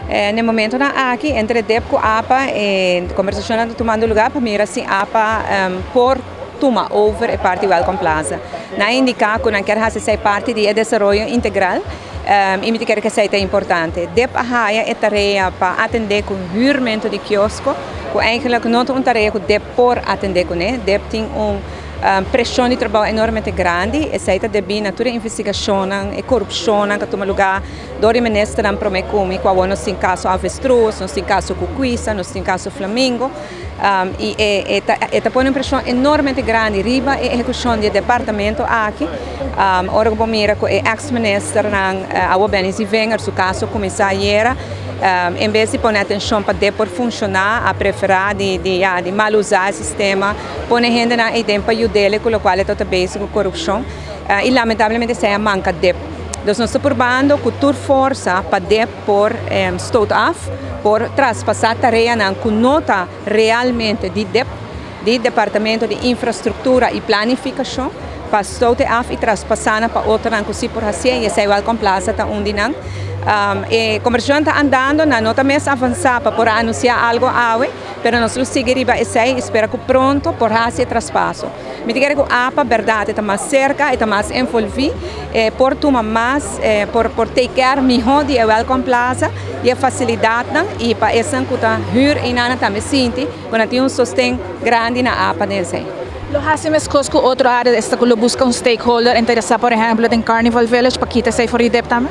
Na e momentonan aki, entre DEP ku APA, e kombersashonnan ta tumando lugá pa mira si APA por tuma over e parti Welcome Plaza. Nan a indiká ku nan kier hasi esei parti di e desaroyo integral i mi ta kere ku esei ta importante. DEP a haya e tarea pa atendé ku hürmentu di kiosko, ku eigenlijk no ta un tarea ku DEP por atendé kuné. DEP tin un preshon di trabou enormemente grandi, esei ta debí na tur e investigashonnan, e korupshonnan ku a tuma lugá dor di ministernan promé ku mi, ku awor nos tin kaso Avestruz, nos tin kaso Kukuisa, nos tin kaso Flamingo, i e ta pone un preshon enormemente grandi riba e ehekushon di e departamento aki. Ora ku bo mira ku e eks ministernan, awor Benny Zievinger su kaso kuminsá ayera, en bes di pone atenshon pa dep por funshoná, a preferá di mal usá e sistema, pone hendenan eiden pa yud'é ku lokual e ta bezig ku korupshon i lamentablemente esei a manka dep. Dus nos ta purbando ku tur forsa pa dep por stoot af, por traspasá tareanan ku no ta realmente di dep, di Departamento di Infrastruktura i Planifikashon, pa stoot af i traspasá nan pa otronan ku si por hasié, i esei Welcome Plaza ta un di nan. E kombersashon ta andando, nan no ta mes avansá pa por a anunsiá algu awe, pero nos lo sigui riba esei i spera ku pronto por hasi e traspaso. Mi ta kere ku APA bèrdat e ta mas serka, e ta mas envolví, e por tuma mas, por take care mihó di e Welcome Plaza, di e fasilidatnan i pa esnan ku ta hür einan tambe sinti ku nan tin un sosten grandi na APA den esei. Lo hasi meskos ku otro área, esta ku lo buska un stakeholder interesá, por ehèmpel den Carnival Village, pa kita esei for di DEP tambe?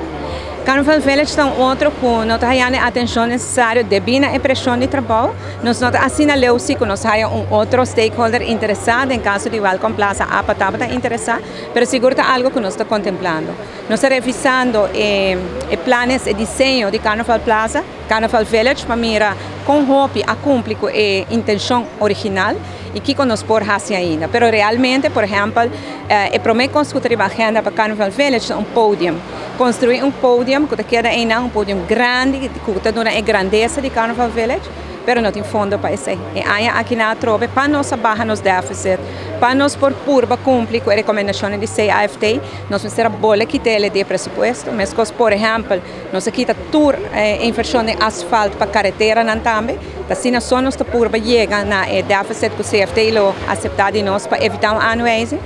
Carnival Village ta un otro ku no ta hañando e atenshon nesesario debí na e preshon di trabou. Nos no ta asina leu si ku nos haya un otro stakeholder interesá. Den kaso di Welcome Plaza, APA tabata interesá, pero sigur ta algu ku nos ta kontemplando. Nos ta revisando e planes, e diseño di Carnival Plaza, Carnival Village, pa mira kon hopi a kumpli ku e intenshon original i kiko nos por hasi ainda. Pero realmente, por ehèmpel, e promé kos ku ta riba agenda pa Carnival Village ta un podium. Konstruí un podium ku ta keda einan, un podium grandi ku ta duna e grandesa di Carnival Village, pero no tin fondo pa esei. E aña aki nan atrobe pa nos a baha nos deficit, pa nos por purba kumpli ku e rekomendashonnan di CAFT, nos mester a bole kit'el di e presupuesto. Meskos, por ehèmpel, nos a kita tur invershon den asfalt pa kareteranan tambe. Ta asina so nos ta purba yega na e deficit ku CFT lo aseptá di nos pa evitá un aanwijzing.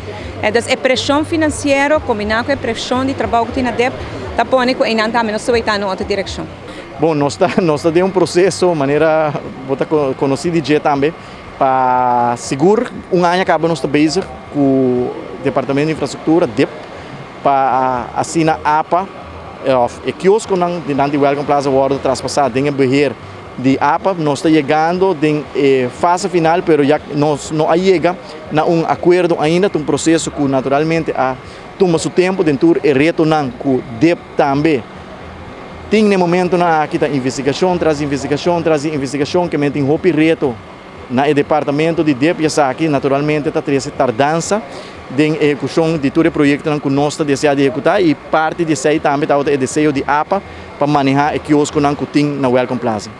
Dus e preshon finansiero kombiná ku e preshon di trabou ku tin na dep ta pone ku einan tambe nos ta wei ta na un otro direkshon. Bon, nos ta nos ta den un proseso manera bo ta konosí di dje tambe pa sigur un aña kaba nos ta bezig ku Departamento di Infrastruktura, dep, pa asina apa òf e kioskonan dilanti Welcome Plaza wòrdu traspasá den e beheer di apa. Nos ta yegando den e fase final, pero ya nos no a yega na un akuerdo ainda. Ta un proseso ku naturalmente a tuma su tempu den tur e retonan ku dep tambe tin na e momentonan aki. Ta investigashon tras di investigashon tras di investigashon ke men tin hopi reto na e departamento di dep, i esaki naturalmente ta trese tardansa den ehekushon di tur e proyektonan ku nos ta desea di ehekutá, i parti di esei tambe tabata e deseo di apa pa manehá e kioskonan ku tin na Welcome Plaza.